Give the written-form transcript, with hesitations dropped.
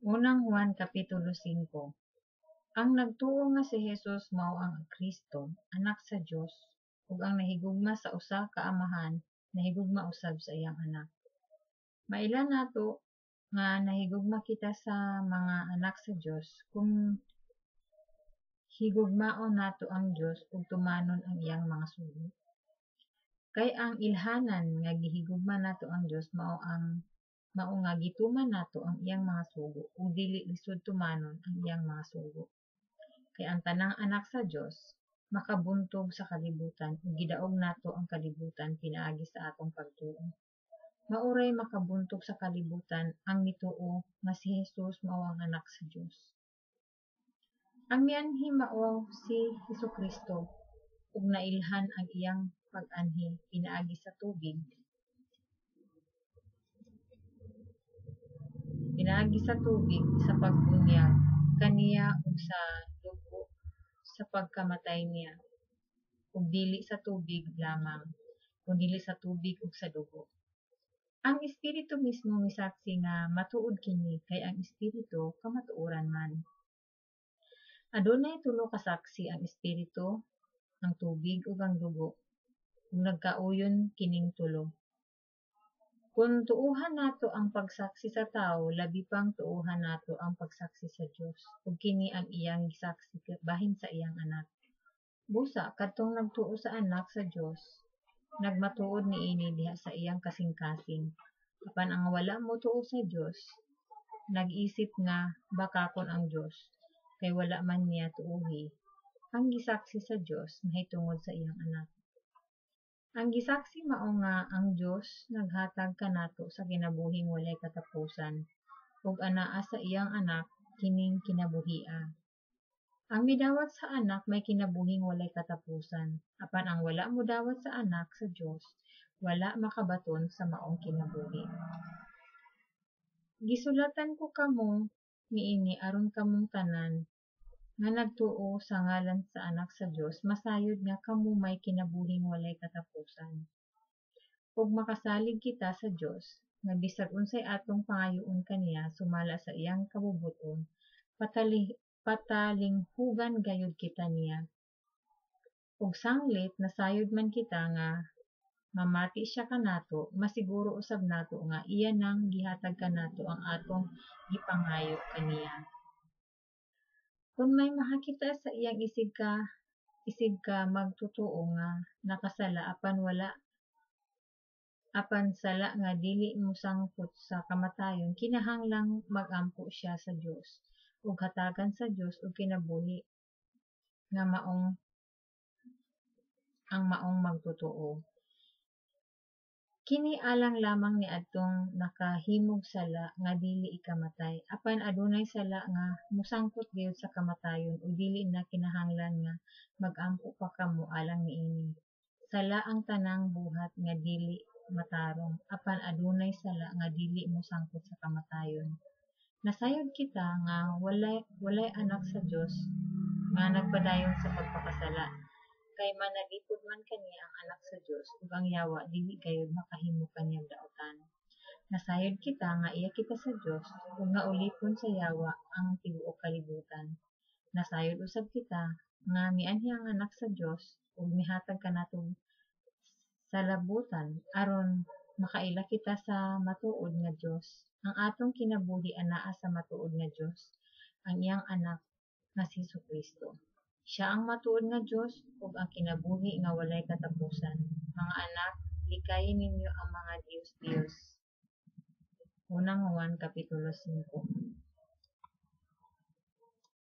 Unang Juan Kapitulo 5. Ang nagtuo nga si Jesus mao ang Kristo, Anak sa Dios, ug ang nahigugma sa usa ka amahan nahigugma usab sa iyang anak. Maila nato nga nahigugma kita sa mga anak sa Dios kung higugmaon nato ang Dios ug tumanon ang iyang mga sugo. Kay ang ilhanan nga gihigugma nato ang Dios mao nga gituman nato ang iyang mga sugo, ug dili lisod tumanon ang iyang mga sugo. Kay ang tanang anak sa Dios makabuntog sa kalibutan, ug gidaog nato ang kalibutan pinaagi sa atong pagtuo. Mao ray makabuntog sa kalibutan ang mituo nga si Jesus mao ang Anak sa Dios. Ang mianhi mao si Jesucristo, ug nailhan ang iyang pag-anhi pinaagi sa tubig sa pagbunyag kaniya ug sa dugo sa pagkamatay niya, ug dili sa tubig lamang, kundili sa tubig ug sa dugo. Ang Espiritu mismo misaksi nga matuod kini, kay ang Espiritu kamatuoran man. Adunay tulo ka saksi: ang Espiritu, ang tubig ug ang dugo, ug nagkauyon kining tulo. Kon tuohan nato ang pagsaksi sa tawo, labi pang tuohan nato ang pagsaksi sa Dios, ug kini ang iyang gisaksi bahin sa iyang Anak. Busa, kadtong nagtuo sa Anak sa Dios nagmatuod niini diha sa iyang kasingkasing, apan ang wala motuo sa Dios nag-isip nga bakakon ang Dios, kay wala man niya tuohi ang gisaksi sa Dios mahitungod sa iyang Anak. Ang gisaksi mao nga ang Dios naghatag kanato sa kinabuhing walay katapusan, ug anaa sa iyang Anak kining kinabuhia. Ang midawat sa Anak may kinabuhing walay katapusan, apan ang wala modawat sa Anak sa Dios wala makabaton sa maong kinabuhi. Gisulatan ko kamo niini aron kamong tanan nga nagtuo sa ngalan sa Anak sa Dios masayod nga kamo may kinabuhing walay katapusan. Ug makasalig kita sa Dios, nga bisag unsay atong pangayoon kaniya sumala sa iyang kabubut-on, patalinghugan gayud kita niya. Ug sanglit nasayod man kita nga mamati siya kanato, masiguro usab nato nga iya nang gihatag kanato ang atong gipangayo kaniya. Kon may makakita sa iyang isig ka magtotoo nga nakasala apan sala nga dili mosangkot sa kamatayon, kinahanglang mag-ampo siya sa Dios ug hatagan sa Dios og kinabuhi nga maong ang maong magtotoo. Kini alang lamang niadtong nakahimog sala nga dili ikamatay, apan adunay sala nga mosangkot gayud sa kamatayon ug dili na kinahanglan nga mag-ampo pa kamo alang niini. Sala ang tanang buhat nga dili matarong, apan adunay sala nga dili mosangkot sa kamatayon. Nasayod kita nga walay anak sa Dios nga nagpadayon sa pagpakasala, kay manalipod man kaniya ang Anak sa Dios, ug ang yawa dili gayud makahimo kaniyag daotan. Nasayod kita nga iya kita sa Dios, ug nga ulipon sa yawa ang tibuok kalibutan. Nasayod usab kita nga mianhi ang Anak sa Dios ug mihatag kanato sa labutan aron makaila kita sa matuod nga Dios. Ang atong kinabuhi anaa sa matuod nga Dios, ang iyang Anak nga si Jesucristo. Siya ang matuod nga Dios ug ang kinabuhi nga walay katapusan. Mga anak, likayi ninyo ang mga diyos-diyos. Unang Juan Kapitulo 5.